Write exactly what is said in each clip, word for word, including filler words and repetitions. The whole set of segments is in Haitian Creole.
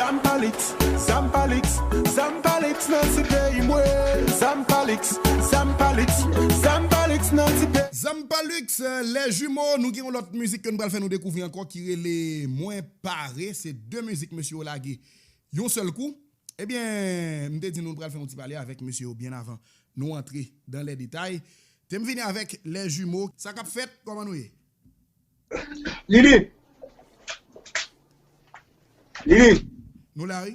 Zampalix, Zampalix, Zampalix nan ti peyi mwen. Zampalix, Zampalix, Zampalix nan ti peyi. Zampalix, euh, les jumeaux, nou gen yon lòt mizik ke nou pral fè nou dekouvri ankò ki rele Mwen Pare. Se de mizik mesye yo lage yon sèl kou. Ebyen, m te di nou pral fè yon ti pale avèk mesye yo byen avan nou antre dan lè detay. Te m vini avèk les jumeaux. Sa k ap fèt, kòman nou ye? Lili. Lili. Nou la, wi.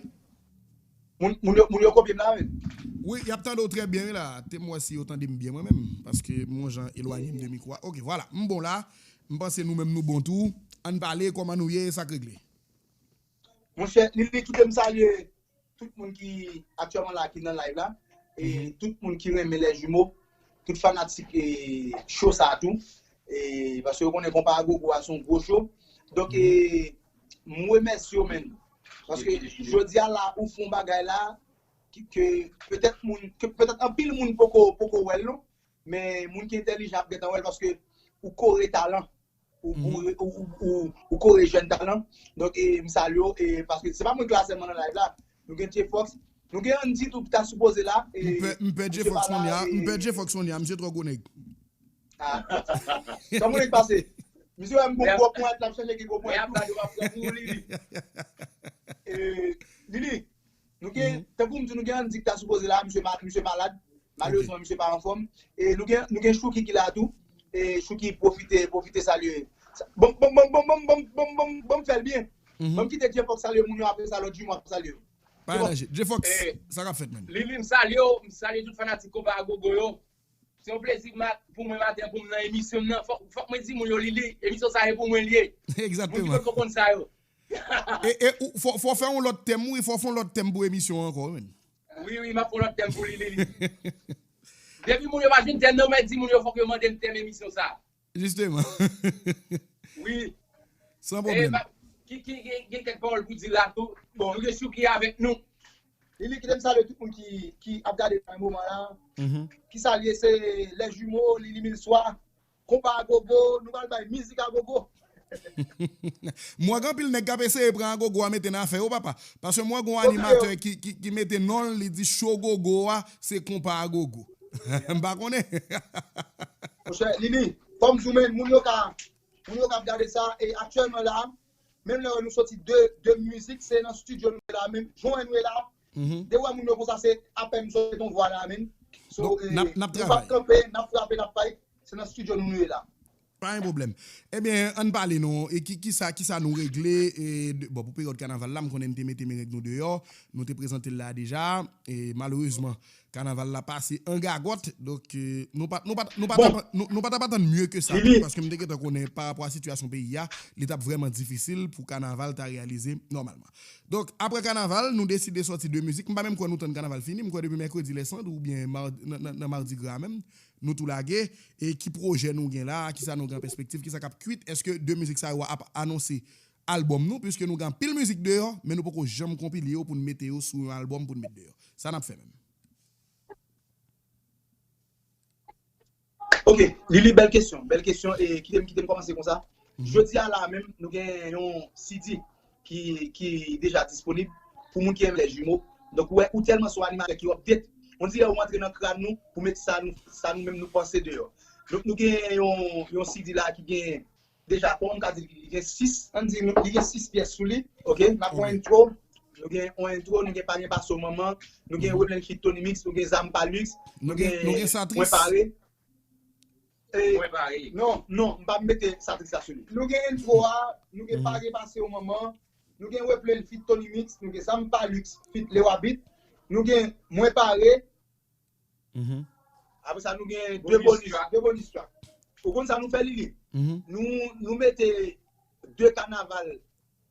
Moun, moun, yo, moun yo kopye m la, men. Wi, y ap tande w trè byen, wi, la. Te m wè si yo tande m byen, mwen menm. Paske m yon jan elwanye m de mikwo a. Ok, vwala. M bon la. M panse nou menm nou bon tou. Ann pale, kòman nou ye, sa k regle? Monchè, Lili, kite m salye tout moun ki aktyèlman la, ki nan live la. E tout moun ki renmen les jumeaux, tout fanatik e, show sa a tou. E, paske yo konnen Konpa Agogo a se yon gwo show. Donk, e, m remèsye yo, menn. Paske jodi a la, ou fè yon bagay la, ki, ke petèt moun, ke petèt anpil moun poko, poko wè l non. Men moun ki entèlijan ap gentan wè l paske ou kore talan. Ou, ou, ou, ou, ou kore jèn talan. Donk, e, m salye w, e, paske se pa mwen k la sèlman nan live la. Nou gen J-Fox. Nou gen Andy tou ki ta sipoze la. E, M pè, m pè J-Fox kounye a. M pè J-Fox kounye a. Misye twò gwo nèg. Ah. Sa moun k pase. Misye wè m gon gwo ponyèt la, m chèche ki gwo ponyèt. E, Lili, nou gen, tankou m di nou gen Andy ki ta sipoze la, misye ma-, misye malad. Malerezman, misye pa anfòm. E nou gen, nou gen Chouki ki la tou. E Chouki pwofite, pwofite salye. Bon, bon, bon, bon, bon, bon, bon, bon, bon, fè l byen. Bon, m kite J-Fox salye moun yo, apre sa lòt jou m ap salye yo. Pa nan je. J-Fox, sa k ap fèt, menn? Lili, m salye w, m salye tout fanatik Konpa Agogo yo. Se yon plezi pou mwen maten pou m nan emisyon m nan. Fòk, fòk mwen di moun yo Lili, emisyon sa e pou mwen l ye. Moun ki Egzakteman. Potko konn sa yo. E, e ou, fò, fò w fè yon lòt tèm, wi, fò w fè yon lòt tèm pou emisyon an ankò, wi, menn. Wi, wi, m ap fè yon lòt tèm pou Lili. Depi moun yo pa jwenn tèm nan, mwen di moun yo fòk yo mande m tèm emisyon sa. Jisteman. Wi. San E, pwoblèm. pa- ki, ki, ki gen kèk pawòl pou di la tou. Bon, nou gen Chouki avèk nou. Lili, kite m salye tout moun ki, ki ap gade nan moman la. Ki salye se les jumeaux, Lili Milswa, Konpa Agogo, nou pral bay mizik Agogo. M wè gen anpil nèg k ap eseye pran Agogo a mete nan afè yo, papa. Paske m wè gen yon animatè ki, ki, ki mete non l, li di show Gogo a, se Konpa Agogo. M pa konnen. Monchè, Lili, fò m di w, men, moun yo ka, moun yo ka ap gade sa, e aktyèlman la, menm lè nou soti de, de mizik, se nan estidyo nou ye la, menm jan nou ye la, de wè moun yo konsa, se apèn m soti ton vwa la, menm. So, Donk, n ap, n ap nou p ap kanpe, n ap frape, n ap fight, se nan estidyo nou nou ye la. Pa gen pwoblèm. Ebyen, ann pale non, e ki, ki sa, ki sa nou regle, e, de, bon, pou peryòd kanaval la, m konnen n te mete mereng nou deyò, nou te prezante l la deja, e malerezman, kanaval la pase an gagòt, donk, e, nou pa, nou pa, nou pa, t ap, nou, nou pa t ap atann mye ke sa, paske m te gentan konnen pa rapò a sitiyasyon peyi a, li t ap vrèman difisil pou kanaval ta reyalize nòmalman. Donk, apre kanaval, nou deside sòti de mizik, m pa menm kwè nou tann kanaval fini, m kwè depi mèkredi lè sant oubyen nan, nan, nan madigra menm, nou tou lage, e ki pwojè nou gen la, kisa nou gen an pèspektiv, kisa k ap kwit, èske de mizik sa yo ap anonse albòm nou, piske nou gen anpil mizik deyò, men nou poko janm konpile yo pou n mete yo sou yon albòm pou n met deyò. Sa n ap fè menm? Ok, Lili, bèl kesyon, bèl kesyon, e kite m, kite m kòmanse konsa. Jodi a la menm, nou gen yon C D ki, ki deja disponib pou moun ki renmen les jumeaux. Donk, ou wè, ou tèlman se yon animatè ki update, on dirè ou antre nan kràn nou pou met sa nou, sa nou menm nou panse deyò. Donk, nou gen yon, yon C D la ki gen deja, kòman m ka di, li gen sis, ann di, li gen sis pyès sou li, ok? N ap fè yon intro, nou gen yon intro, nou gen Pa Gen Pase w Manman, nou gen Weblen feat Tony Mix, nou gen Zam Pa Lux, nou gen Mwen Pare. E, Mwen Pare. Non, non, m pa mete Satris la sou li. Nou gen intro a, nou gen Pa Gen Pase w Manman, nou gen Weblen feat Tony Mix, nou gen Zam Pa Lux feat Lewa Beat, nou gen Mwen Pare. Apre sa, nou gen de bonus, de bonus track. Ou konn sa nou fè, Lili? Nou, nou mete de kanaval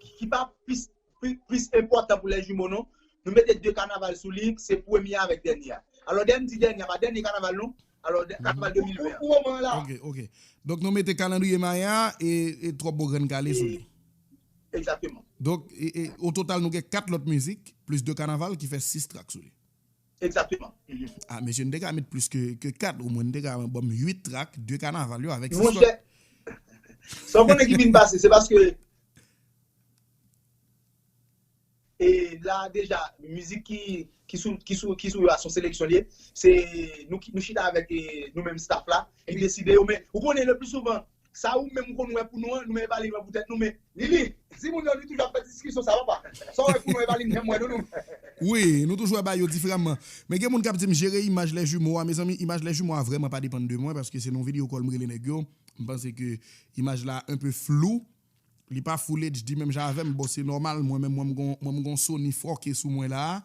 ki pa plis, plis, plis enpòtan pou les jumeaux, non. Nou mete de kanaval sou li, se premye avèk dènye a. Alò, dènye, dènye a, pa dènye kanaval, non. Alò, kanaval de mil ven an. Pou moman la. Ok, ok. Donk, nou mete kalandriye Maya e, e Twòp Bo Grenn Kale sou li. Egzakteman. Donk, e, e, o total, nou gen kat lòt mizik, plis de kanaval, ki fè sis track sou li. Egzakteman. Ah, mesye, n te ka met plis ke, ke kat, omwen n te ka ban m uit track, de kanaval yo avèk sis lòt. Monchè, sa w konnen ki vin pase, se paske, e, la deja, mizik ki, ki sou, ki sou, ki sou yo a, se yon seleksyon li ye. Se nou, ki- nou chita avèk e, nou menm staff la, epi deside yo, men ou konnen le pli souvan, sa ou menm ou konn wè pou nou an, nou menm e pa li wè pou tèt nou, men Lili, di moun yo, nou toujou ap fè diskisyon sa, papa. Sa w wè pou nou e pa li menm wè nou, nou. Wi, nou toujou wè bagay yo diferaman. Men gen moun k ap di m jere imaj lè jimo a. Mezanmi, imaj lè jimo a vrèman pa depann de mwen, paske se nan yon videyo call m rele nèg yo. M panse ke imaj la un peu flou. Li pa full H D menm jan avè m. Bon, se nòmal, mwen menm, mwen m gon, mwen m gon Sony four K sou mwen la.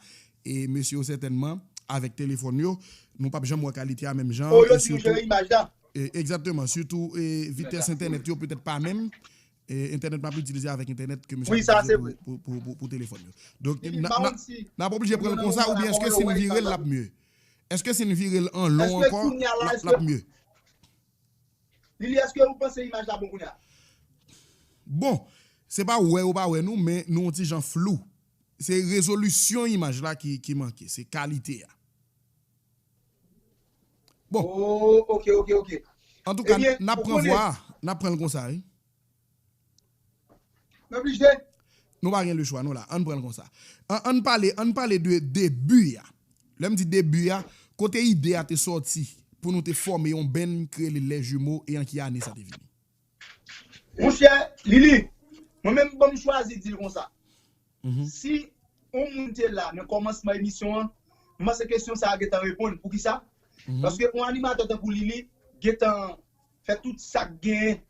E mesye yo sètènman, avèk telefòn yo, nou p ap janm wè kalite a menm jan. O, yo di nou jere imaj la. Egzakteman, sitou e, vitès entènèt yo petèt pa menm. E, entènèt m ap itilize avèk entènèt ke mesye Wi, ap sa itilize se pou, vre. pou, pou, pou, pou telefòn yo. Donk, Epi n pa ap konn si n ap oblije pran l konsa, oubyen èske si n vire l l ap mye? Èske si n vire l an lon Èske ankò, kounye a la, l ap- èske l ap mye? Lili, èske ou panse imaj la bon kounye a? Bon, se pa wè yo pa wè nou, men nou yon ti jan flou. Se rezolisyon imaj la ki, ki manke, se kalite a. Bon. Oh, ok, ok, ok. Antouka, Ebyen, n ap ou pran konnen- vwa a, n ap pran l konsa, wi. Nou oblije. Nou pa gen lechwa, non, la. Ann pran l konsa. Ann, ann pale, ann pale de debi a. Lè m di debi a, kote ide a te sòti pou nou te fòme yon band ki rele Les Jumeaux e an ki ane sa te vini? Monchè, Lili, mwen menm, bon, m chwazi di l konsa. Si yon moun te la nan kòmansman emisyon an, m panse kesyon sa a gentan reponn. Poukisa? Paske yon animatè tankou Lili gentan fè tout sa k genyen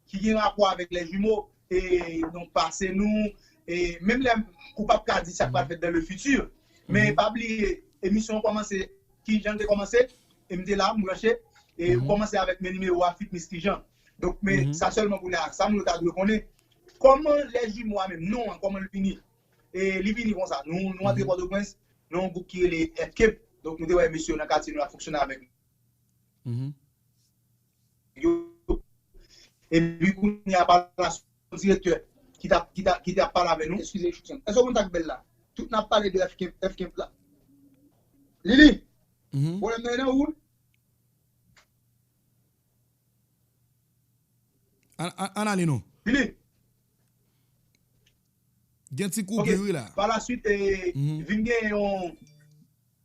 ki gen rapò avèk Les Jumeaux, e, donk, pase nou, e, menm lè ou p ap ka di sa k pral fèt dans le futur, men pa bliye, emisyon an kòmanse, ki jan l te kòmanse, e m te la, m branche, e ou kòmanse avèk men nimewo a feat Misty Jean. Donk, men sa sèlman kounye a, sa moun yo ta dwe konnen. Kòman Les Jumeaux a menm, non an, kòman l vini? E li vini konsa, nou, nou antre Pòtoprens, nan yon gwoup ki rele F K. Donk, nou te wè mesye yo nan katye, nou ap fonksyone avèk yo. Epi kounye a pa la se yon direktè ki t ap, ki t ap, ki t ap pale avè nou. Eskize, Chouchon. Èske w konn sa k bèl la? Tout n ap pale de F K, F K la. Lili, pwoblèm nan e nan ou? Ann, ann, ann ale non. Lili, Gen ti koupi wi la. Pa la swit, e, vin gen yon,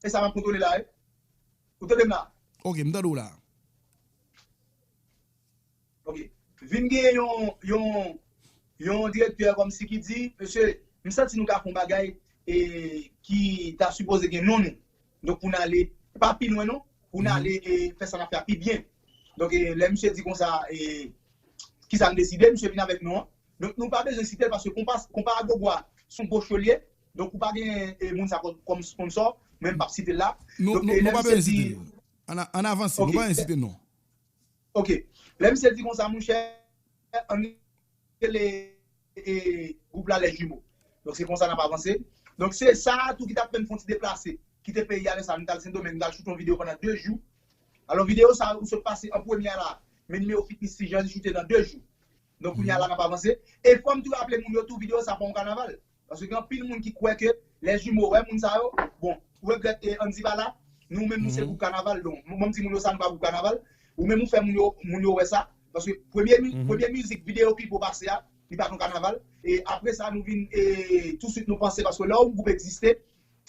e sa m ap kontwole la, e. Ou tande m la? Ok, m tande w la. Ok. Vin gen yon, yon, yon direktè kòmsi ki di, mesye, m santi nou ka fè yon bagay e ki ta sipoze gen non nou. Donk, pou n ale pa pi lwen non, pou n ale e fè sa n ap fè a pi byen. Donk, e, lè misye di konsa, e, kisa n deside, misye vin avèk non an. Donk, nou pa bezwen site l paske konpa, konpa Agogo a, se yon gwocho l ye. Donk, ou pa gen e, moun sa kòm, kòm sponsò, men m p ap site l la. Nou, Donk, nou, e, lè nou pa misye bezwen di, site l. Ann a- ann avanse, nou Ok. pa bezwen site non. Ok. Lè misye di konsa, monchè, ann rele e, gwoup la Les Jumeaux. Donk, se konsa n ap avanse. Donk, se sa a tou ki t ap fè n fè yon ti deplase. Kite peyi a lè sa a, nou t al Sendomeng, nou t al choute yon videyo pandan de jou. Alò, videyo sa a, ou sot pase an premye a la, men nimewo feat Misty Jean, li choute nan de jou. Donk, kounye a la, n ap avanse. E fò m tou raple moun yo tou, videyo sa a pa yon kanaval. Paske gen anpil moun ki kwè ke Les Jumeaux, wè moun sa yo, bon, ou regrèt e Andy pa la, nou menm nou se gwoup kanaval, donk, mwen m di moun yo sa nou pa gwoup kanaval, ou menm ou fè moun yo, moun yo wè sa, paske premye, mi- premye mizik videyo klip ou pase a, li pa t yon kanaval, e apre sa nou vin, e touswit nou panse, paske lè yon gwoup egziste,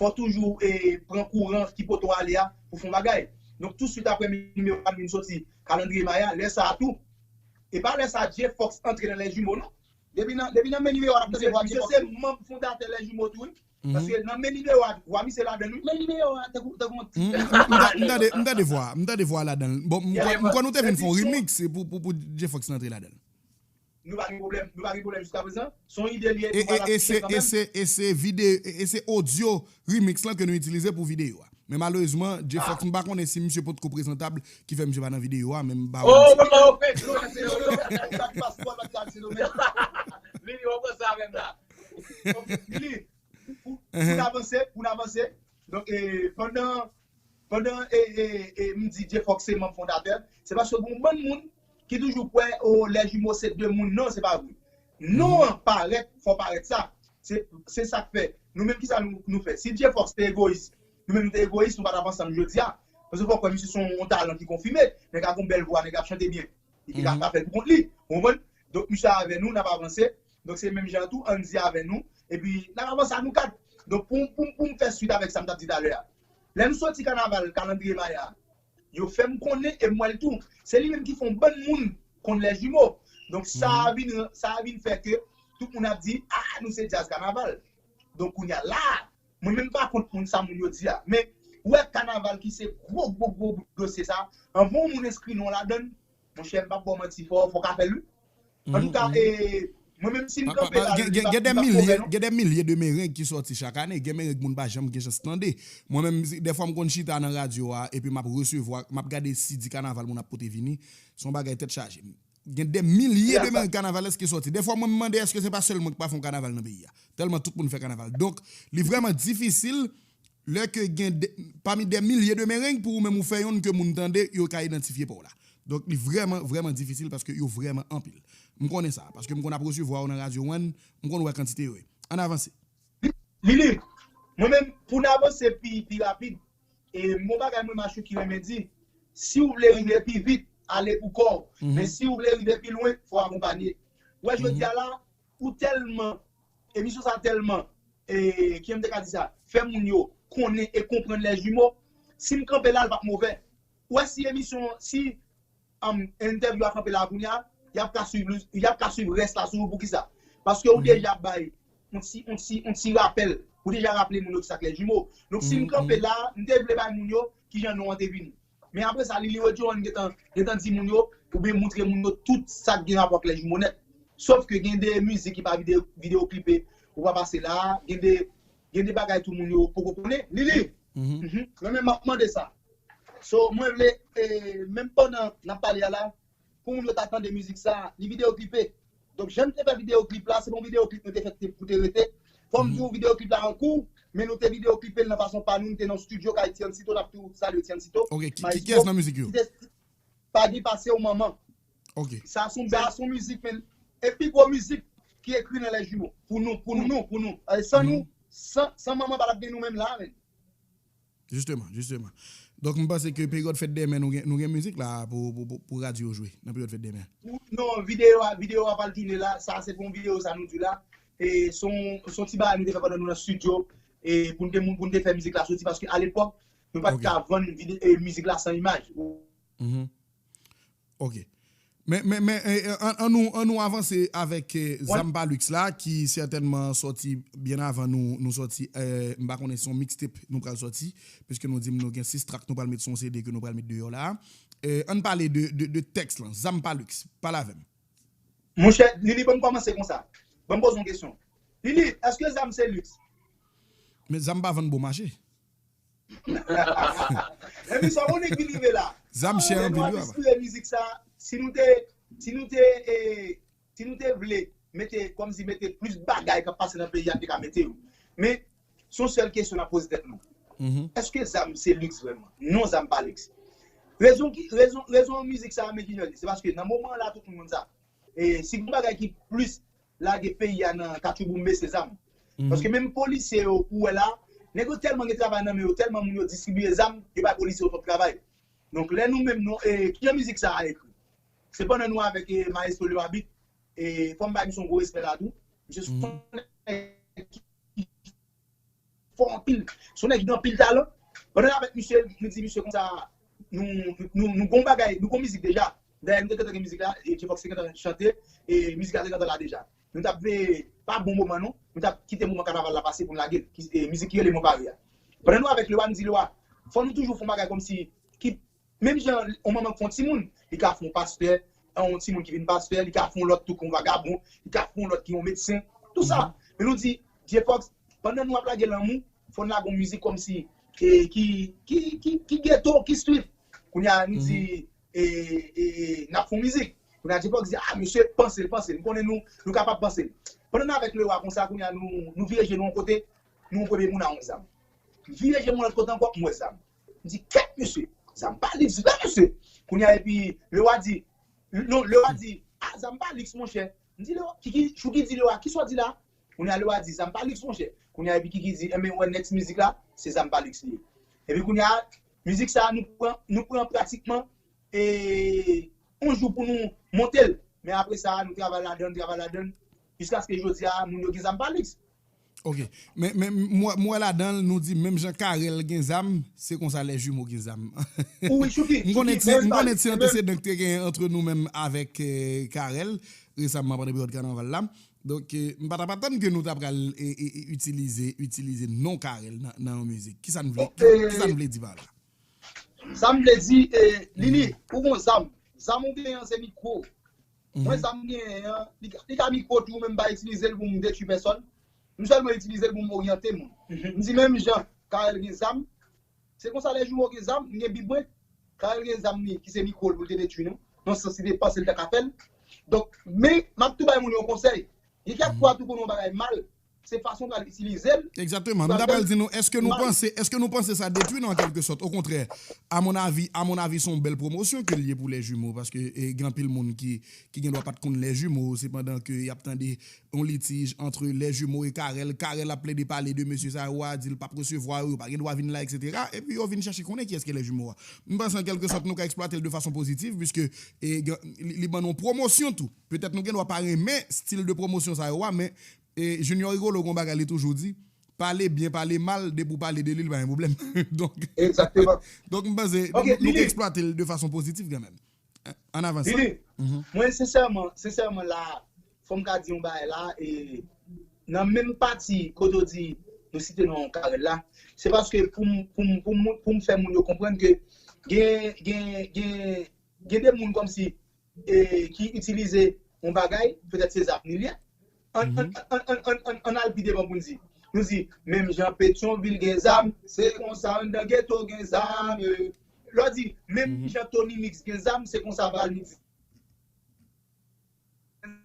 fò toujou e pran kouran ki pote w ale a pou fè yon bagay. Donk touswit apre nimewo a vin soti Kalandriye Maya, lè sa a tou, e pa lè sa a Jay Fox antre nan Les Jumeaux non. Depi nan, depi nan men nimewo a n ap tande vwa misye, se manm fondatè Les Jumeaux tou wi. Paske nan men nimewo a, vwa misye ladan l wi. Men nimewo a, tankou, tankou yon ti. M tande, m tande vwa, m tande vwa ladan l. Bon, m kwè, m kwè nou te vin fè yon remix pou, pou, pou Jay Fox antre ladan l. Nou pa gen pwoblèm, nou pa gen pwoblèm jiskaprezan. Se yon ide li ye, nou pral aplike kanmenm. E se, e se videyo, e se odyo remix lan ke nou itilize pou videyo a. Men malerezman, Jay Fox, m pa konnen si misye potko prezantab ki fè misye pa nan videyo a, men m pa wè misye. Oh, oh, oh, Pedro, se yo, yo, yo, sa ki pase, Paul, sa ki pase, Lili, w ap pran sa avè m la. Ok, Lili, pou, pou n avanse, pou n avanse. Donk, e, pandan, pandan, e, e, e, m di Jay Fox se manm fondatè, se paske gen yon bann moun ki toujou kwè, o, Les Jumeaux se de moun. Non, se pa vre. Non an parèt, fò parèt sa. Se, se sa k fè. Nou menm, kisa nou, nou fè? Si Jay Fox te egoyis, nou menm nou te egoyis, nou pa t ap ansanm jodi a. Paske fò kwè misye se yon talan ki konfime. Nèg la gon bèl vwa, nèg la ap chante byen. Li te ka fè l pou kont li. Ou konprann? Donk, misye avè nou, n ap avanse. Donk, se menm jan tou, Andy avè nou. Epi, n ap avanse a nou kat. Donk, pou, pou, pou m fè swit avèk sa m t ap di talè a, lè nou soti kanaval kalandriye Maya, yo fè m konnen e m wè l tou. Se li menm ki fè yon bann moun konn lè jimo. Donk, sa a vin, sa a vin fè ke tout moun ap di, ah, nou se djaz kanaval. Donk, kounye a la, mwen menm pa kont moun sa moun yo di a. Men, ou wè kanaval ki se gwo, gwo, gwo dosye sa, anvan yon moun enskri non ladan l, monchè, m p ap ba w manti, fò, fò w ka fè l, wi. Antouka, e, mwen menm si m kanpe la, gen, gen, gen de milye, gen de milye de mereng ki sòti chak ane. Gen mereng moun pa janm gen chans tande. Mwen menm, dèfwa m konn chita nan radyo a, epi m ap resevwa, m ap gade si di kanaval moun ap pote vini. Se yon bagay tèt chaje. Gen de milye de mereng kanavalès ki sòti. Dèfwa mwen m mande èske se pa sèl mwen ki pa fè yon kanaval nan peyi a. Tèlman tout moun fè kanaval. Donk, li vrèman difisil lè ke gen de, pami de milye de mereng pou ou menm ou fè yonn ke moun tande, yo ka idantifye pa w la. Donk, li vrèman, vrèman difisil paske yo vrèman anpil. M konnen sa, paske m konn ap resevwa yo nan radyo One, m konn wè kantite yo ye. Ann avanse. Lili, mwen menm, pou n avanse pi, pi rapid, e m gon bagay mwen Machouki renmen di, si w vle rive pi vit, ale pou kò w. Men si w vle rive pi lwen, fò w akonpanye. Ou wè, jodi a la, ou tèlman, emisyon sa tèlman, e, kijan m te ka di sa, fè moun yo konnen e konprann lè jimo. Si m kanpe la, l p ap move. Ou wè, si emisyon, si um, entèvyou a kanpe la kounye a, y ap ka swiv, y ap ka swiv rès la sou ou. Poukisa? Paske ou deja bay yon ti, yon ti, yon ti rapèl, ou deja raple moun yo ki sa k lè jimo. Donk, si m kanpe la, m te vle bay moun yo kijan non an te vini. Men apre sa, Lili Rodjouan gentan, gentan di moun yo, oubyen moutre moun yo tout sa k gen rapò ak lè jimo nèt. Sof ke gen de mizik ki pa videyo, videyo klipe, ou pa pase la, gen de, gen de bagay tou moun yo poko konnen. Lili, mhm, mwen menm m ap mande sa. So, mwen vle, e, menm pandan n ap pale a la, pou moun yo ta tande mizik sa, li videyo klipe. Donk, jan n te fè videyo klip la, se pa yon videyo klip nou te fè pou te rete. Fò m di w videyo klip la an kou, men nou te videyo klipe l nan fason pa nou, nou te nan estidyo kay Tiancito, n ap tou salye Tiancito. Ok, ki, ki, kiyès nan mizik yo? Ki te, pa gen pase w manman. Ok. Sa se yon, sa se yon mizik, men, e pi gwo mizik ki ekri nan lè jimo. Pou nou, pou nou, pou nou. E, san nou, san, san manman pa t ap gen nou menm la, men. Jisteman, jisteman. Donk, m panse ke peryòd fèt dèmen, nou gen, nou gen mizik la pou, pou, pou, pou radyo jwe nan peryòd fèt dèmen. Non, videyo a, videyo a pral tounen la. Sa se pou yon videyo, sa nou di la. E se yon, se yon ti bagay nou te fè pandan nou nan estidyo. E pou n te, pou n te fè mizik la soti, paske alepòk, nou pa t ka vann vide-, e, mizik la san imaj. Mhm. Ok. Men, men, men, e, e, an, an nou, an nou avanse avèk, e, Zam Pa Lux la, ki sètènman sòti byen avan nou, nou sòti, e, m pa konnen si yon mixtape nou pral sòti, piske nou di m nou gen sis track nou pral met sou yon C D ke nou pral met deyò la. E, ann pale de, de, de tèks lan, Zam Pa Lux, pale avè m. Monchè, Lili, ban m kòmanse konsa. Ban m poze yon kesyon. Lili, èske zam se lix? Men zam pa vann bon mache. Epi sa, ou nèg vin rive la. Zam chè anpil, wi, papa. Lè nou ap enspire mizik sa, si nou te, si nou te, e, si nou te vle mete, kòmsi mete plis bagay k ap pase nan peyi a, n te ka mete yo. Men, se yon sèl kesyon n ap poze tèt nou. Èske zam se lix vrèman? Non, zam pa lix. Rezon ki, rezon, rezon mizik sa, men ki jan li. Se paske nan moman la, tout moun konn sa. E si gen bagay ki plis lage peyi a nan katchouboumbe, se zam. Paske menm polisye yo, ou wè la, nèg yo tèlman gen travay nan men yo, tèlman moun yo distribiye zam, yo bay polisye yo twòp travay. Donk, lè nou menm, nou, e, kijan mizik sa a ekri? Se pandan nou avèk, e, Maestro Lewabit, e, fò m bay misye yon gwo respè la tou. Misye se yon nèg ki fò anpil. Se yon nèg ki gen anpil talan. Pandan n avèk misye, nou di misye konsa, nou, nou, nou gon bagay, nou gon mizik deja. Dayè, nou te gentan gen mizik la, e Jay Fox te gentan chante, e mizik la te gentan la deja. Nou t ap veye pa bon moman, non. Nou t ap kite moman kanaval la pase pou n lage l. Ki, e, mizik ki rele Mwen Pare a. Pandan nou avèk Lewa, nou di Lewa, fò nou toujou fè yon bagay kòmsi, ki, menm jan yon manman k fè yon timoun, li ka fè yon pastè, yon timoun ki vin pastè, li ka fè yon lòt tou ki yon vagabon, li ka fè yon lòt ki yon medsen, tou sa. Men nou di, Jay Fox, pandan nou ap lage lanmou, fò n lage yon mizik kòmsi, e, ki, ki, ki, ki geto, ki street. Kounye a, nou di, e, e, e, n ap fè yon mizik. Kounye a, Jay Fox di, ah, mesye, panse l, panse l. M konnen nou, nou kapab panse l. Pandan n avèk Lewa konsa, kounye a, nou, nou vire je nou yon kote, nou wè premye moun a yon zam. M vire je m yon lòt kote ankò, m wè zam. M di, kèt, mesye, zam pa lix vre, mesye. Kounye a, epi, Lewa di, non, Lewa di, ah, zam pa lix, monchè. M di, Lewa, Kiki, Chouki di Lewa, kisa w di la? Kounye a, Lewa di, zam pa lix, monchè. Kounye a, epi Kiki di, enben, wè, next mizik la, se zam pa lix li ye. Epi kounye a, mizik sa a, nou pran, nou pran pratikman, e, yon jou pou nou monte l. Men apre sa, nou travay ladan l, travay ladan l, jiskaske jodi a, moun yo gen zam pa lix. Ok. Men, men m wè, m wè ladan l, nou di menm jan Carel gen zam, se konsa lè jimo gen zam. Wi, Chouki, m konnen ti, m konnen ti antesedan ki te gen antre nou menm avèk eh, Carel resamman pandan peryòd kanaval la. Donk, eh, m pa t ap atann ke nou ta pral eh, eh, eh, itilize, itilize non Carel nan, nan yon mizik. Kisa n vle, kisa n vle di pa la? Sa m vle di, eh, Lili, ou gon zam. Zam ou genyen an se mikwo. Mwen, zam m genyen an, li ka, li ka mikwo tou, men m pa itilize l pou m detwi pèsòn. M sèlman itilize l pou m oryante moun. M di menm jan Carel gen zam, se konsa lè jimo gen zam, m gen bib mwen. Carel gen zam li, ki se mikwo l pou l te detwi nou. Nan sans li te panse l ta ka fè l. Donk, men, m ap tou bay moun yo konsèy. Gen kèk fwa tou pou nou bagay mal, se fason w pral itilize l. Egzakteman. M ta pral di nou, èske nou panse, èske nou panse sa detwi nou an kèlke sòt? Okontrè, amonavi, amonavi se yon bèl pwomosyon ke l ye pou lè jimo, paske eh, gen anpil moun ki, ki gen dwa pa t konn lè jimo, sepandan ke y ap tande yon litij antre lè jimo e Carel. Carel ap plede pale de mesye sa yo a, di l p ap resevwa yo, yo pa gen dwa vin la, etsetera. Epi yo vin chèche konnen kiyès ki lè jimo a. M panse an kèlke sòt nou ka eksplwate l de fason pozitiv, piske eh, gen- li, li ban nou yon pwomosyon tou. Petèt nou gen dwa pa renmen stil de pwomosyon sa yo a, men E Junior Rigolo gon bagay li toujou di, pale byen, pale mal, depi w pale de li, li pa gen pwoblèm. Donk, Egzakteman. donk m panse Ok, nou, nou ka Lili. eksplwate l de fason pozitif kanmenm. Ann avanse. Lili, mwen sensèman, sensèman la, fò m ka di yon bagay la, e nan menm pati kote w di nou site non Carel la, se paske pou m, pou m, pou m, pou m fè moun yo konprann ke gen, gen, gen, gen de moun kòmsi e, ki itilize yon bagay, petèt se zam li ye. Ann an, an, an, an, an, an al pi devan pou n di. Nou di, menm jan Petyonvil gen zam, se konsa anndan geto gen zam. Lè w di, menm jan Tony Mix gen zam, se konsa Valmix gen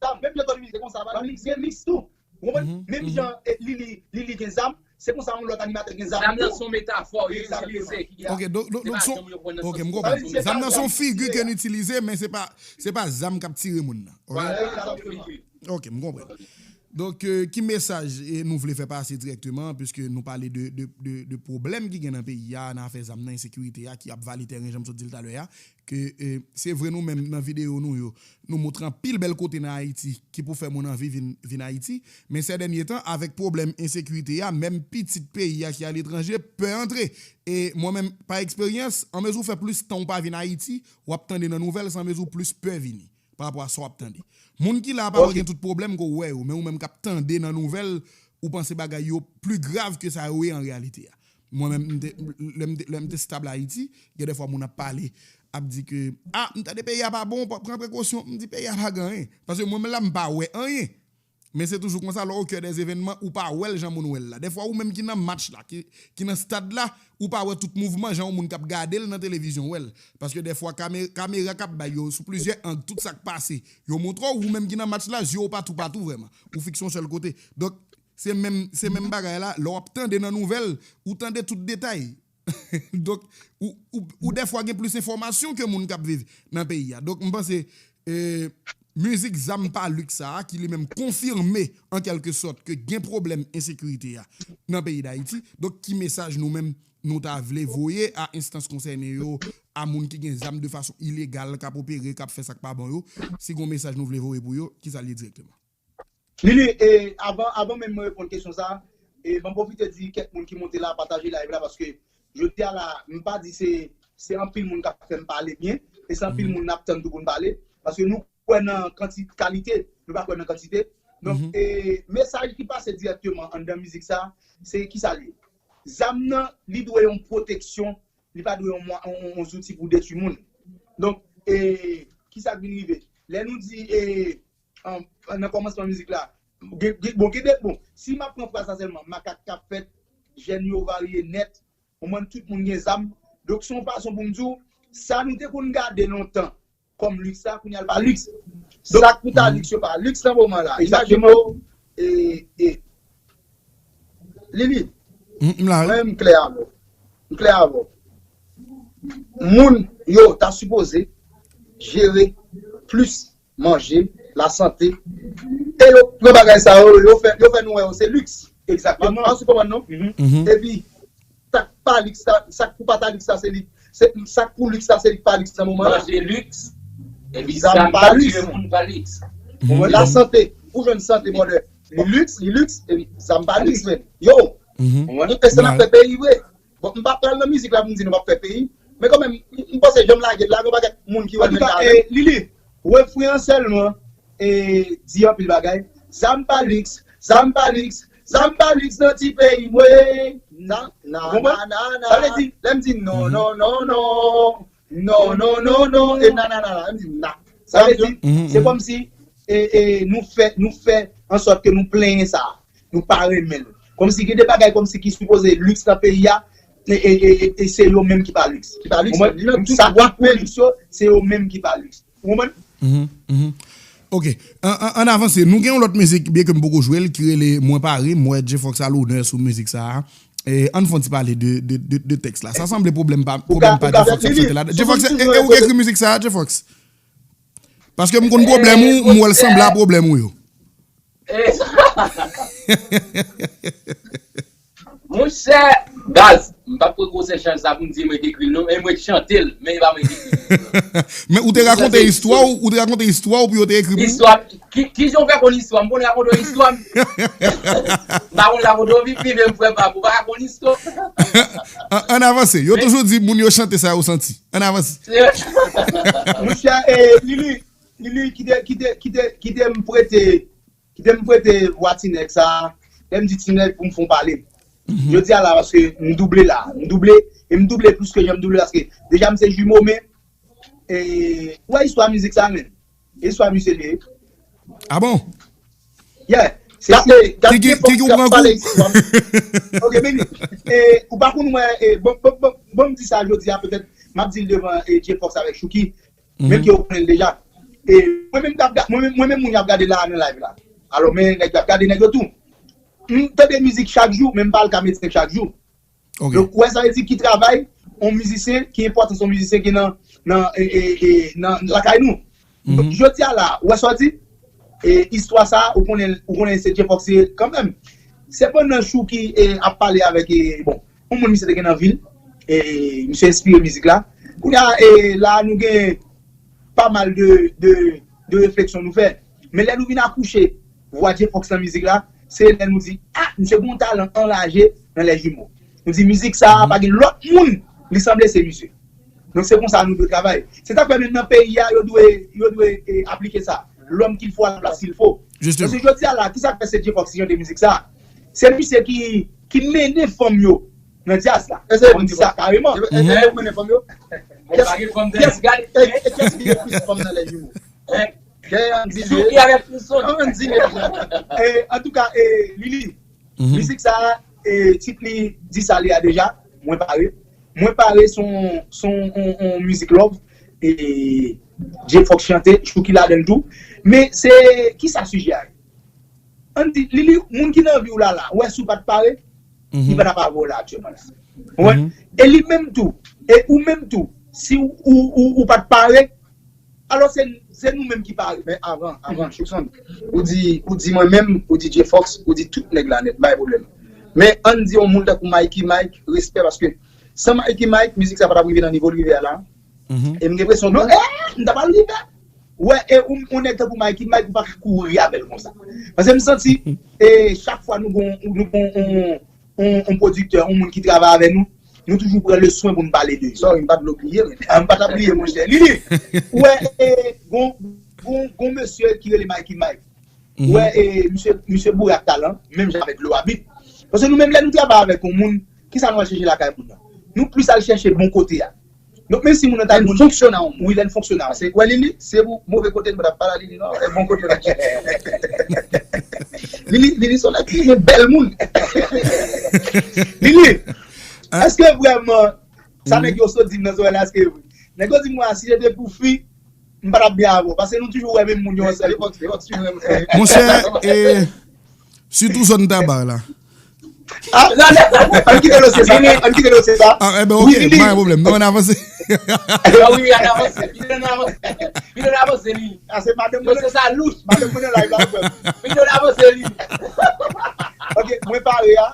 zam. Menm jan Tony Mix gen konsa Valmix gen Mix tou. Ou konprann? Menm jan Lili, Lili gen zam, se konsa yon lòt animatè gen zam tou. Zam nan se yon metafò yo itilize ki gen. Ok, donk, donk, donk se yon, ok, m konprann. Zam nan se yon figi ke n itilize, men se pa, se pa zam k ap tire moun nan. Ok? Vwala, se yon figi. Ok, m konprann. Donk, eh, ki mesaj eh, nou vle fè pase dirèkteman, piske nou pale de, de, de, de pwoblèm ki gen nan peyi a, nan afè zam nan, ensekirite a, ki ap vale tèren, jan m sot di l talè a, ke eh, se vre nou menm nan videyo nou yo, nou montre anpil bèl kote nan Ayiti ki pou fè moun anvi vin, vin Ayiti. Men sè dènye tan, avèk pwoblèm ensekirite a, menm pitit peyi a ki aletranje pè antre. E mwen menm, pa eksperyans, anmezi w fè plis tan w pa vin Ayiti, w ap tande nan nouvèl, se anmezi w plis pè vini pa rapò a sa w ap tande. Moun ki la a pa wè gen tout pwoblèm ke w wè yo, men ou menm k ap tande nan nouvèl, ou panse bagay yo pli grav ke sa yo ye an reyalite a. Mwen menm, m te, lè m te, lè m te stab la Ayiti, gen dèfwa moun ap pale, ap di ke, a, m tande peyi a pa bon, pran prekosyon. M di peyi a pa gen anyen. Paske mwen menm la, m pa wè anyen. Men se toujou konsa, lè w au cœur des événements, ou pa wè l jan moun wè l la. Dèfwa ou menm ki nan match la, ki, ki nan stad la, ou pa wè tout mouvman jan yon moun k ap gade l nan televizyon wè l. Paske dèfwa kame, kamera k ap bay yo sou plizyè ang, tout sa k pase, yo montre w, ou menm ki nan match la, zye w pa toupatou vrèman. Ou fikse yon sèl kote. Donk, Se menm, se menm bagay la, lè w ap tande nan nouvèl, ou tande tout detay. Donk, ou, ou, ou dèfwa gen plis enfòmasyon ke moun k ap viv nan peyi a. Donk, m panse, eh, mizik zam pa lik sa a, ki li menm konfime, an kèlke sòt, ke gen pwoblèm ensekirite a nan peyi Dayiti. Donk, ki mesaj nou menm, nou ta vle voye a enstans konsène yo, a moun ki gen zam de fason ilegal, k ap opere, k ap fè sa k pa bon yo, si gen yon mesaj nou vle voye pou yo, kisa l ye dirèkteman? Lili, e, avan, avan menm mwen reponn kesyon sa, e, ban m pwofite di kèk moun ki monte la, pataje live la, paske jodi a la, m pa di se, se anpil moun k ap fè m pale byen, e se anpil moun n ap tann tou pou n pale, paske nou kwè nan kanti-, kalite, nou pa kwè nan kantite. Donk, e, mesaj ki pase dirèkteman anndan mizik sa, se kisa l ye? Zam nan, li dwe yon pwoteksyon, li pa dwe yon mwa-, yon, yon, yon zouti pou detwi moun. Donk, e, kisa k vin rive? Lè nou di, e, an, nan kòmansman mizik la, gen, gen, bon, gen de, bon, si m ap pran fraz sa sèlman, makak k ap fèt, jèn yo varye nèt, ou konprann, tout moun gen zam. Donk, se yon fason pou m di w, sa nou te konn gade lontan kòm liks la, kounye a l pa liks. Donk, sa k pou ta liks yo pa liks nan moman la. Imajine w, e, e, Lili, mwen m klè avè w. M klè avè w. Moun yo ta sipoze jere plis manje, lasante. E yo pran bagay sa yo, yo fè, yo fè nou wè yo se liks. Egzakteman. Ou konprann non? Epi, sa k pa liks la, sa k pou pa ta liks la, se li. Se, sa k pou liks la, se li k pa liks nan moman la. Manje liks, epi zam pa liks. Lasante, ou jwenn sante, brother. Li liks, li liks, e, sa m pa liks, men. Yo, nou te se n ap fè peyi vre. Bon, m pa pral nan mizik la pou m di nou p ap fè peyi. Men kanmenm, m, m panse jan m lage l la, gen yon pakèt moun ki wè l menm jan avè m. Lili, refren an sèlman, e, di anpil bagay. Sa m pa liks, sa m pa liks, sa m pa liks nan ti peyi mwen. Na, na, na, na, na. Sa vle di, lè m di non, non, non, non. Non, non, non, non, e nananana, m di na. Sa vle di, se kòmsi e, e, nou fè, nou fè an sòt ke nou plenyen sa. Nou pa renmen l. Kòmsi gen de bagay kòmsi ki sipoze liks nan peyi a, e, e, e, e, e se yo menm ki pa liks. Ki pa liks, sa ki pou liks yo, se yo menm ki pa liks. Ou konprann? Ok. Ann avanse. Nou gen yon lòt mizik, byen ke m poko jwe l, ki rele Mwen Pare. M wè Jfox a lonè sou mizik sa a. E, ann fè yon ti pale de, de, de, de tèks la. Sa sanble pwoblèm pa, pwoblèm pa Jfox ap chante la. Jfox, e, e ou ki ekri mizik sa a, Jfox? Paske m konn pwoblèm ou, m wè l sanble a pwoblèm ou yo. Monchè, baz, m p ap pran gwosè chaj sa pou m di e mwen ki ekri l non, e mwen k chante l, men e pa mwen ki ekri l. Men ou te rakonte istwa w, ou te rakonte istwa w pou yo te ekri pou ou? Istwa, ki, ki jan w fè konn istwa m? M konn rakonte w istwa m? M pa konn rakonte w, vin, vin, vin, m frè pa pou pa rakonte istwa. Ann avanse, yo toujou di moun yo chante sa yo santi. Ann avanse. Monchè, e, Lili, Lili, kite, kite, kite, kite m prete, kite m prete vwa ti nèg sa, lè m di ti nèg pou m fè yon pale. Jodi a la, paske m double la, m double, e m double plis ke jan m double paske deja m se jimo, men, e, ou wè istwa mizik sa menm? Istwa misye li ye. Ah bon? Yeah. Se, se, gade Jfox k ap pale istwa. Ok, men, e, ou pa konn wè, e, bon, bon, bon, bon, m di sa jodi a, petèt, m ap di l devan, e, Jfox avèk Chouki. Menm ke ou konnen l deja. E mwen menm k ap ga-, mwen menm, mwen menm moun y ap gade la a nan live la. Alò, men nèg y ap gade nèg yo tou. M tande mizik chak jou, men m pa al ka medsen chak jou. Donk, ou wè sa vle di ki travay yon mizisyen, ki enpòtans yon mizisyen gen nan, nan, e, e, e, nan lakay nou. Donk, jodi a la, ou wè sa w di? E istwa sa, ou konnen, ou konnen se Jfox ye kanmenm. Se pandan Chouki, e, ap pale avèk, e, bon, yon moun misye te gen nan vi l, e misye enspire mizik la. Kounye a, e, la nou gen pa mal de, de, de refleksyon nou fè. Men lè nou vin akouche vwa Jfox nan mizik la, se lè nou di, ah, misye gen yon talan anraje nan lè jimo. Nou di mizik sa a pa gen lòt moun li sanble se misye. Donk se konsa nou dwe travay. Se sa k fè menm nan peyi a, yo dwe, yo dwe, e, aplike sa. L'homme qu'il faut à la place qu'il faut. Paske jodi a la, kisa k fè se Jfox ki chante mizik sa? Se misye ki, ki mennen fanm yo nan djaz la. Mwen di sa kareman. E, e, e, ou mennen fanm yo? Kiyès, kiyès, e, e, kiyès ki gen plis fanm nan lè jimo? Dèyè Andy Lee. Andy Lee. E, antouka, e, Lili, mizik sa a, e, tit li di sa li a deja, Mwen Pare. Mwen Pare se yon, se yon, yon, yon mizik love, e, Jfox chante, Chouki ladan l tou. Men se, kisa sijè a ye? Ann di, Lili, moun ki nan vi w la la, ou wè si w pa t pare, li pa t ap avè w la aktyèlman la. Ou konprann? E li menm tou, e ou menm tou, si w, ou, ou, ou pa t pare, alò se, se nou menm ki pare. Men avan, avan, Choukson, ou di, ou di mwen menm, ou di Jfox, ou di tout nèg la nèt, pa gen pwoblèm. Men ann di yon moun tankou Mikey Mike, respè, paske san Mikey Mike, mizik sa pa t ap rive nan nivo l rive a la. E m gen enpresyon tou, eh, m ta pral rive. Ou wè, e ou, ou nèg tankou Mikey Mike, ou pa ka kouri avè l konsa. Paske m santi, e chak fwa nou gon, nou gon on, on, on pwodiktè, on moun ki travay avè nou, nou toujou pran le swen pou n pale de yo. Sorry, m pa t vle w bliye, men. Ah, m pa t ap bliye, monchè. Lili, ou wè, e, gon, gon, gon mesye ki rele Mikey Mike. Ou wè, e, misye, misye boure ak talan, menm jan avèk Lowabit. Paske nou menm, lè nou travay avèk yon moun, kisa nou al chèche lakay moun nan? Nou plis al chèche bon kote a. Donk, menm si moun nan ta yon moun fonksyonal, wi, lè l fonksyonal. Se, wè, Lili, se pou move kote l, mwen t ap pale a Lili, non, e bon kote l ap chèche. Lili, Lili se yon nèg ki gen bèl moun. Lili, èske vrèman, sa nèg yo sot di m nan zòrèy la, èske vre? Nèg yo di m, wè, si se te pou fi, m pa t ap byen avè w, paske nou toujou wè menm moun yo ansanm. Monchè, e, sitou zòn Taba la. Ah, non, non, ann kite dosye sa, ann kite dosye sa. Ah, enben, ok, pa gen pwoblèm. Non, ann avanse. Ah wi, ann avanse. Vin ann avanse. Vin ann avanse, Lili. Ah, se madanm mwen. Dosye sa louch. Madanm mwen nan live la, frè m. Vin ann avanse, Lili. Ok, Mwen Pare a.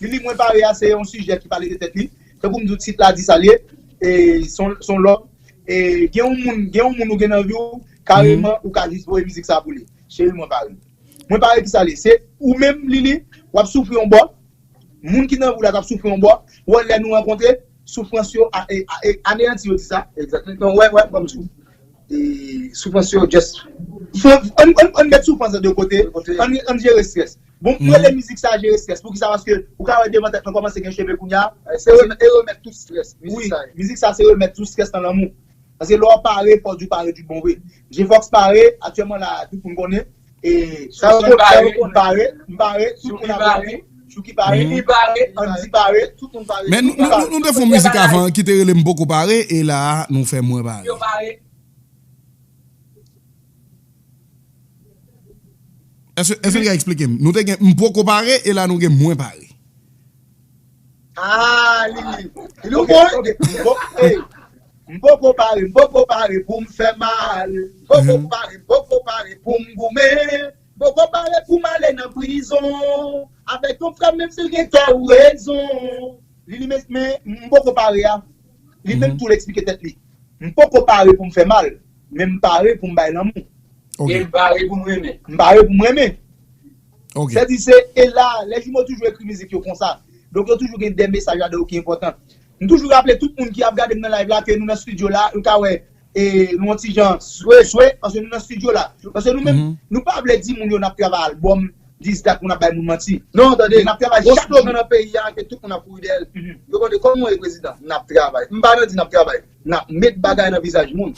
Lili, Mwen Pare a, se yon sijè ki pale de tèt li. Tankou m di w, tit la di sa l ye. E se yon, se yon love. E gen yon moun, gen yon moun ou gen nan vi w, kareman, ou ka jis voye mizik sa pou li. Cheri, mwen pare. Mwen pa wè kisa l ye. Se ou menm, Lili, w ap soufri yon bò. Moun ki nan vi w la t ap soufri yon bò. Ou wè lè nou rankontre, soufrans yo a- e- a- e- aneyanti, yo di sa. Egzakteman. Wè, wè, ban m di w. E, soufrans yo just. Fò- Ann ann- ann met soufrans lan de kote. Ann ann jere strès. Bon, m rele mizik sa jere strès. Poukisa? Paske ou ka wè devan tèt mwen kòmanse gen cheve koun ya. Se remèt tout strès. Wi, mizik sa se remèt tout strès nan lanmou. Paske lè w pare, fò w di w pare tout bon vre. J-Fox pare, aktyèlman la, tout moun konnen. E sa yo konnen, m pare, m pare, tout moun ap pare. Chouki pare, Andy pare, tout moun pare. Men nou, nou, nou, nou te fè yon mizik avan ki te rele M poko pare, e la a, nou fè Mwen pare. Èske, èske n ka eksplike m? Nou te gen M poko pare, e la nou gen Mwen pare. Ah, li, li, li, ok, ok. M poko pare, m poko pare pou m fè mal. M poko pare, m poko pare pou m goumen. M poko pare pou m ale nan prizon. Avèk yon frè m, menm si l gen tò ou rezon. Li, li, men, men, m poko pare a. Li menm tou, l eksplike tèt li. M poko pare pou m fè mal, men m pare pou m bay lanmou. Ok. E m pare pou m renmen. M pare pou m renmen. Ok. Sèdi se, e la, lè jimo toujou ekri mizik yo konsa. Donk yo toujou gen de mesaj ladan yo ki enpòtan. M toujou raple tout moun ki ap gade m nan live la ke nou nan studio la, nou ka wè, e, nou yon ti jan swe, swe, paske nou nan studio la. Paske nou menm, nou pa vle di moun yo n ap travay albòm, dis dat pou n ap bay moun manti. Non, tande, n ap travay chak jou. Gwo slogan nan peyi a ke tout moun ap kouri dèyè l. Yo konnen kòman w ye prezidan, n ap travay. M pa nan di n ap travay. N ap met bagay nan vizaj moun.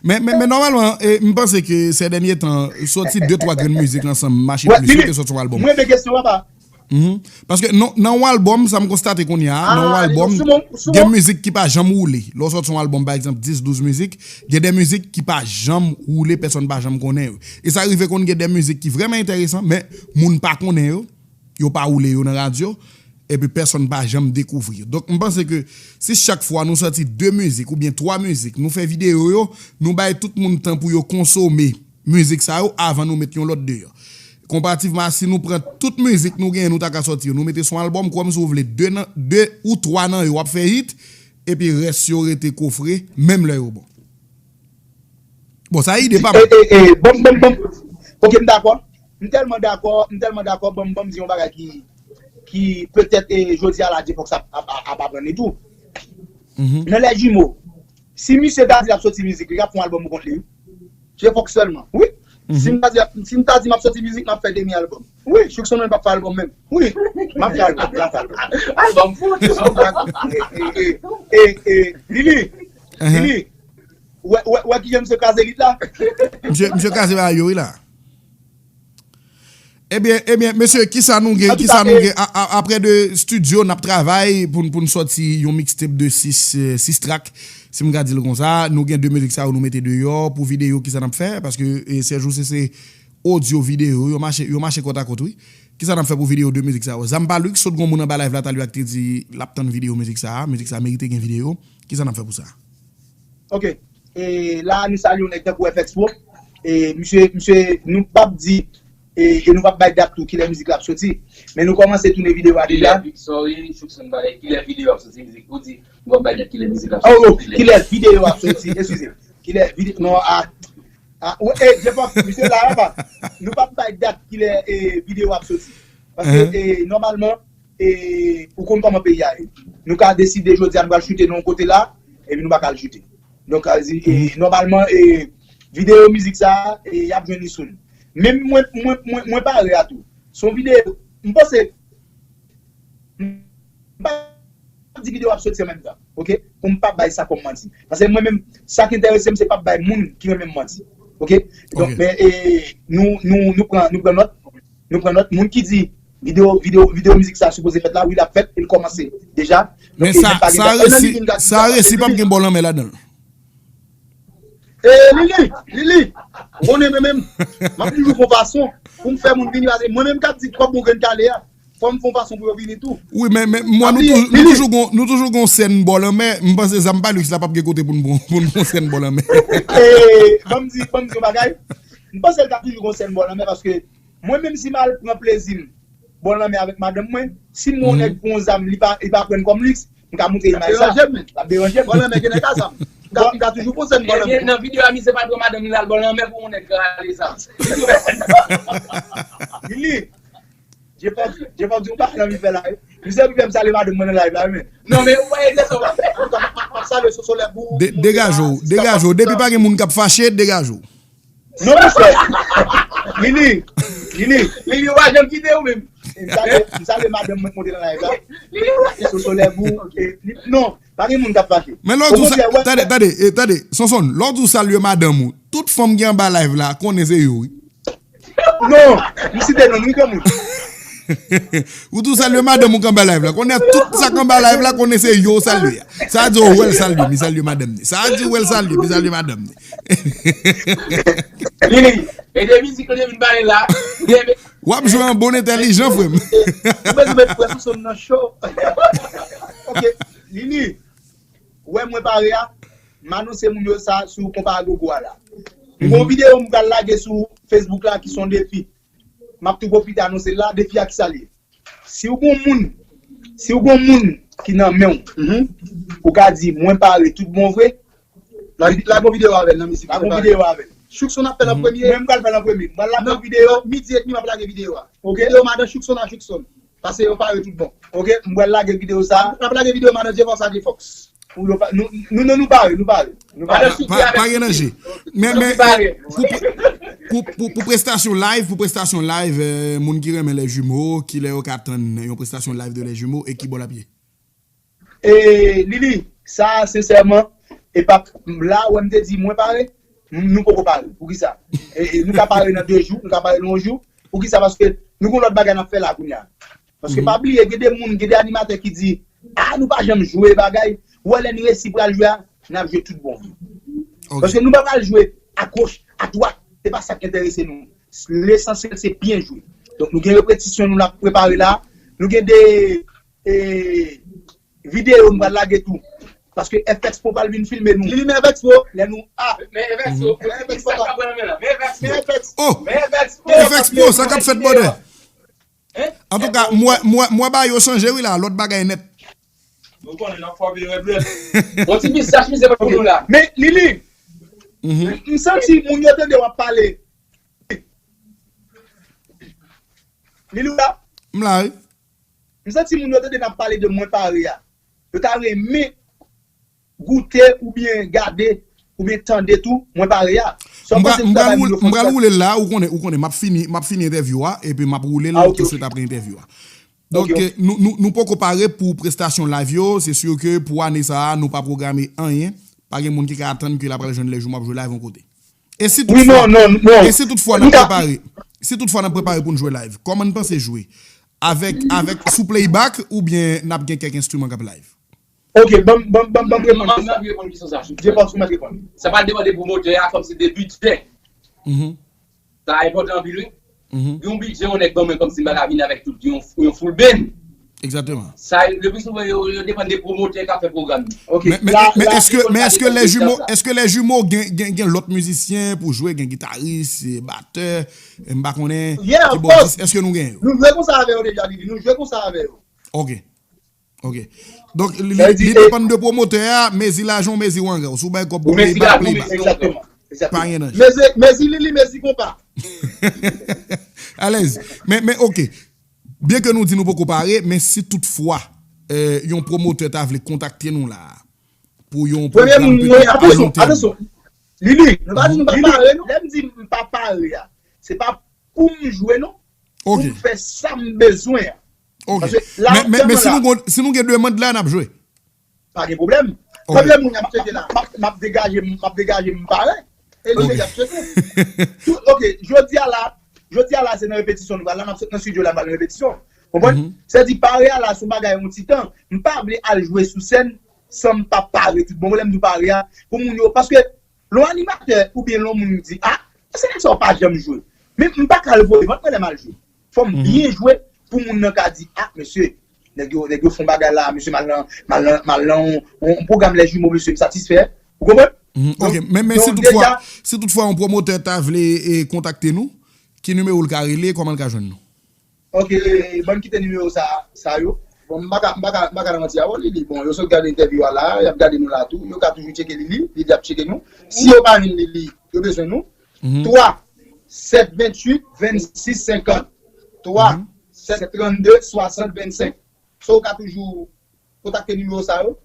Men, men, men nòmalman, e, m panse ke sè dènye tan, sòti de twa grenn mizik ansanm mache plis, wi, ke sòti yon albòm. Mwen renmen kesyon, papa. Paske nan, nan yon albòm, sa m konstate kounye a, nan yon albòm, gen mizik ki pa janm woule. Lè w sòti yon albòm, pa egzanp, dis, douz mizik, gen de mizik ki pa janm woule, pèsonn pa janm konnen yo. E sa rive konn gen de mizik ki vrèman enteresan, men moun pa konnen yo, yo pa woule yo nan radyo, epi pèsonn pa janm dekouvri yo. Donk, m panse ke si chak fwa nou sòti de mizik oubyen twa mizik, nou fè videyo yo, nou bay tout moun tan pou yo konsome mizik sa yo avan nou met yon lòt deyò. Konparativman a si nou pran tout mizik nou genyen, nou ta ka sòti yo, nou mete sou yon albòm, kòm si w vle de nan, de ou twa nan yo w ap fè hit, epi rès yo rete kofre, menm lè yo bon. Bon, sa ide pa m. E, e, e, bon, bon, bon. Ok, m dakò. M tèlman dakò, m tèlman dakò, bon, bon, m di yon bagay ki, ki petèt, e, jodi a la, J-Fox ap, ap, ap, ap aprann li tou. Nan lè jimo, si misye ta di l ap sòti mizik, li ap fè yon albòm pou kont li, wi. J-Fox sèlman. Wi. Si m ta di, si m ta di m ap sòti mizik, m ap fè demi albòm. Wi. Chouk Sonman p ap fè albòm menm. Wi. M ap fè albòm, m ap fè albòm. Albòm pou ou. E, e, e, e, Lili. Lili. Wè, wè, wè kijan misye kraze lit la? Misye, misye kraze bagay yo, wi, la. Ebyen, ebyen, mesye, kisa nou gen, kisa nou gen, a, a, apre de studio, n ap travay pou n, pou n sòti yon mixtape de sis, eh, sis track, si m ka di l konsa, nou gen de mizik sa yo nou mete deyò, pou videyo, kisa n ap fè, paske, eh, Serge Roussé se odyo videyo, yo mache, yo mache kòtakòt, wi. Kisa n ap fè pou videyo de mizik sa yo? Zam pa Luc, sot gon moun anba live la, talè a k te di l ap tann videyo mizik sa, mizik sa merite gen videyo. Kisa n ap fè pou sa? Ok. E la, nou salye yon nèg tankou F X Pro. E misye, misye, nou p ap di, e, e nou p ap bay dat tou kilè mizik la ap soti. Men nou kòmanse tounen videyo a deja. Kilè vi-, sorry, Choukson, kilè videyo ap soti mizik? Ou di, nou p ap bay dat kilè mizik la ap soti. Oh, oh, kilè videyo ap soti, eskize. Kilè videyo, non, a, a, e, J-Fox, misye la, pa. Nou p ap bay dat kilè, e, videyo ap soti. Paske, e, nòmalman, e, ou konn kòman peyi a ye. Nou ka deside jodi a nou pral choute nan yon kote la, epi nou pa ka al choute. Donk, sa vle di, e, nòmalman, e, videyo mizik sa, e, y ap jwenn li soon. Men mwen, mwen, mwen, mwen pare a tou. Se yon videyo, m panse, m pa di videyo ap soti an menm tan, ok? Pou m pa bay sa kòm manti. Paske mwen menm, sa k enterese m, se pa bay moun ki renmen m manti. Ok? Donk, men, e, nou, nou, nou pran, nou pran nòt. Nou pran nòt. Moun ki di videyo, videyo, videyo mizik sa sipoze fèt la, wi, l ap fèt, e l kòmanse deja. Men sa, sa resi, sa resi p ap gen bò lanmè ladan l. E, Lili, Lili, ou konnen mwen menm, m ap toujou fè yon fason pou m fè moun vini, paske mwen menm k ap di twòp bon grenn kale a, fò m fè yon fason pou yo vini tou. Wi, men, men, mwen, nou toujou, nou toujou gon, nou toujou gon sèn bò lanmè, m panse Zam pa Luc la p ap gen kote pou n pran, pou n pran sèn bò lanmè. E, ban m di, ban m di yon bagay, m panse l t ap toujou gon sèn bò lanmè, paske mwen menm si m al pran plezi m bò lanmè avèk madanm mwen, si m wè yon nèg pran yon zam, li pa, li pa pran l kòm liks, m ka montre imaj sa. L ap deranje m. Bò lanmè gen nèg a zam. ka, m ka toujou pran sèn bò nan men. Nan videyo a, misye pa t wè madanm li al bò lanmè pou yon nèg rale zam. Lili, Jefòdi, Jefòdi, ou pa nan vi fè la, wi. Misye pi fè m salye madanm mwen nan live la, wi, men. Non, men ou pa egzèse w. M ap salye Soso Lèbou. De- Degaje w, degaje w. Depi pa gen moun k ap fache, degaje w. Non, mesye. Lili, Lili. Lili, ou pa janm kite ou menm. M salye, m salye madanm mwen k monte nan live la. Lili, ou pa janm kite. Soso Lèbou. Non, pa gen moun k ap fache. Men lè w di w sa, tande, tande, eh, tande, Sonson, lè w di w salye madanm ou, tout fanm ki anba live la konnen se yo, wi. Non, m site non, wi, granmoun. Ou tou salye madanm ou k anba live la. Konnen tout sa k anba live la, konnen se yo w salye a. Sa a di w wè l salye, mi salye madanm ni. Sa a di w wè l salye, mi salye madanm ni. Lili, e de mizik ou te vin pale la. W ap jwe an bon entèlijan, frè m. Ou bezwen met frè sou sòn nan cho. Ok, Lili, wè mwen pare a, m anonse moun yo sa sou konpa agogo a la. M gon videyo m pral lage sou Facebook la ki se yon defi. M ap tou pwofite anonse l la, defi a ki sa l ye. Si w gon moun, si w gon moun ki nan men w, ou ka di, mwen pare tout bon vre. La, la gon videyo avè l nan mizik. La gon videyo avè l. Choukson ap fè l an premye. Mwen m pral fè l an premye. M pral lage yon videyo. Midi edmi m ap lage videyo a. Ok. Videyo madan Choukson a Choukson. Pase yo pare tout bon. Ok, m pral lage videyo sa. M ap lage videyo madan Jefòs a Jefòs. Pou yo pa, nou, nou, nou, nou pare, nou pare. Nou pare. Pa, pa, pa gen danje. Men, men, pou, pou, pou, pou prestasyon live, pou prestasyon live, eh, moun ki renmen Les Jumeaux, kilè yo ka tann yon prestasyon live de Les Jumeaux e ki bò l ap ye? E, Lili, sa, sensèman, e pa, la, wè m te di, mwen pare, m- nou poko pare. Poukisa? E, e, nou ka pare nan de jou, nou ka pare nan yon jou. Poukisa? Paske nou gon lòt bagay n ap fè la kounye a. Paske pa bliye, gen de moun, gen de animatè ki di, a, nou pa janm jwe bagay. Ou wè lè n resi pral jwe a, n ap jwe tout bon. Ok. Paske nou pa pral jwe a goch, a dwat. Se pa sa k enterese nou. Lesansyèl, se byen jwe. Donk, nou gen repetisyon nou n ap prepare la. Nou gen de e, videyo m pral lage tou. Paske F X Pro pral vin filme nou. Li, li men F X Pro. Lè nou, a. Men F X Pro, men F X Pro. Men F X Pro. Oh! Men F X Pro. F X Pro, sa k ap fèt, brother? Antouka, m wè, m wè, m wè bagay yo chanje, wi, la. Lòt bagay nèt. Nou konnen n ap fòme rèd rèd. Yon ti pistach, misye, pou nou la. Men, Lili, m santi moun yo tande w ap pale. Lili, ou la? M la, wi. M santi moun yo tande n ap pale de mwen pare a. Yo ta renmen goute oubyen gade oubyen tande tou mwen pare a. Sa w panse sou travay moun yo fè? M pral woule l la, ou konnen, ou konnen, m ap fini, m ap fini entèvyou a, epi m ap woule l tout swit apre entèvyou a. Donk, eh, nou, nou, nou poko pare pou prestasyon live yo, se si ke pou ane sa a, nou pa pwograme anyen. Pa gen moun ki ka atann ke l ap pral jwenn lè jou m ap jwe live yon kote. E si toutfwa, e si toutfwa n ap prepare, si toutfwa n ap prepare pou n jwe live, kòman n panse jwe? Avèk, avèk sou playback oubyen n ap gen kèk enstriman k ap live? Ok, ban m, ban m, ban m, ban m reponn kesyon sa. Jefòs, ou mèt reponn. Sa pral depann de pwomotè a, kòmsi de bidjè. Sa enpòtan anpil, wi. Gen yon bidjè yon nèg ban mwen kòmsi m pa ka vin avèk tout yon, yon full band. Egzakteman. Sa, le pli souvan, yo, yo depann de pwomotè k ap fè pwogram yo. Ok. Men, men, men èske, men èske Les Jumeaux, èske Les Jumeaux gen, gen, gen lòt mizisyen pou jwe, gen gitaris, batè, m pa konnen, kibòdis, èske nou gen yo? Nou jwe konsa avè yo deja, Lili. Nou jwe konsa avè yo. Ok. Ok. Donk, li, li depann de pwomotè a, mezi lajan, mezi wanga. Si w bay kòb pou playback, playback. Egzakteman. Pa gen danje. Mezi, mezi Lili, mezi konpa. Alèz. Men, men, ok. Byen ke nou di nou poko pare, men si toutfwa, eh, yon pwomotè ta vle kontakte nou la, pou yon pwogram petèt a lon tèm. Lili, nou pa di nou pa pare, non. Lè m di m pa pare a, se pa pou m jwe, non. Pou m fè sa m bezwen an. Ok. Men, men, men si nou gon, si nou gen demann la, n ap jwe. Pa gen pwoblèm. Konbyen moun y ap tcheke la? M ap, m ap degaje m, m ap degaje m pare. E nou deja ap tcheke. Ok, jodi a la, jodi a la, se nan repetisyon nou pral la, n ap sot nan estidyo la, n pral nan repetisyon. Konprann? Sa di pare a la, se yon bagay yon ti tan. M pa vle al jwe sou sèn san m pa pare tout bon. Lè m di pare a, pou moun yo, paske lè yon animatè oubyen lè yon moun di, a, se nèg sa yo pa janm jwe. Men m pa ka al voye vant mwen lè m al jwe. Fò m byen jwe pou moun nan ka di, a, mesye, nèg yo, nèg yo fè yon bagay la, mesye, m al nan, m al nan, m al nan yon, yon pwogram Les Jumeaux, mesye, m satisfè. Ou konprann? Ok, men, men si toutfwa, si toutfwa yon pwomotè ta vle, eh, kontakte nou, ki nimewo l ka rele, kòman l ka jwenn nou? Ok, ban m kite nimewo sa, sa yo. Bon, m pa ka, m pa ka, m pa ka nan manti avè w, Lili. Bon, yo sot gade entèvyou a la, y ap gade nou la tou. Yo ka toujou tcheke Lili, Lili ap tcheke nou. Si yo pa jwenn Lili, yo bezwen nou. twa sèt venntuit vennsis senkant. twa sèt trannde swasant vennsenk. So, ou ka toujou kontakte nimewo sa yo.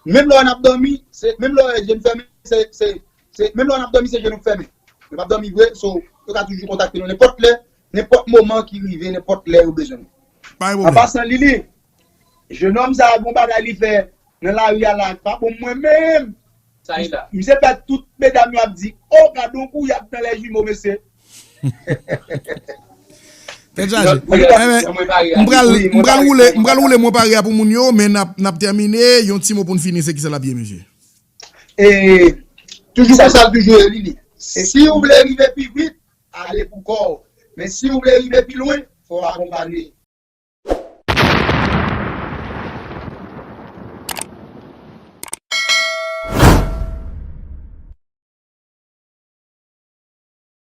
Menm lè w ap dòmi, se, menm lè w je n fèmen, se, se, se, menm lè w ap dòmi, se je n ou k fèmen. Nou p ap dòmi vre, so, yo ka toujou kontakte nou nenpòt lè, nenpòt moman ki rive, nenpòt lè yo bezwen nou. Pa gen pwoblèm. An pasan, Lili, jenòm sa a gon bagay li fè nan lari a la, pa bon mwen menm. Sa e la. Misye fè tout medam yo ap di, "O, gad on kou y ap nan lè jimo, mesye." Tèt chaje. Mwen pral, mwen pral woule, mwen pral woule mwen pare a pou moun yo, men n ap, n ap tèmine. Yon ti mo pou n fini, se kisa l ap ye, mesye? E toujou konsa l toujou ye, Lili. Si w vle rive pi vit, ale pou kò w. Men si w vle rive pi lwen, fò w akonpanye.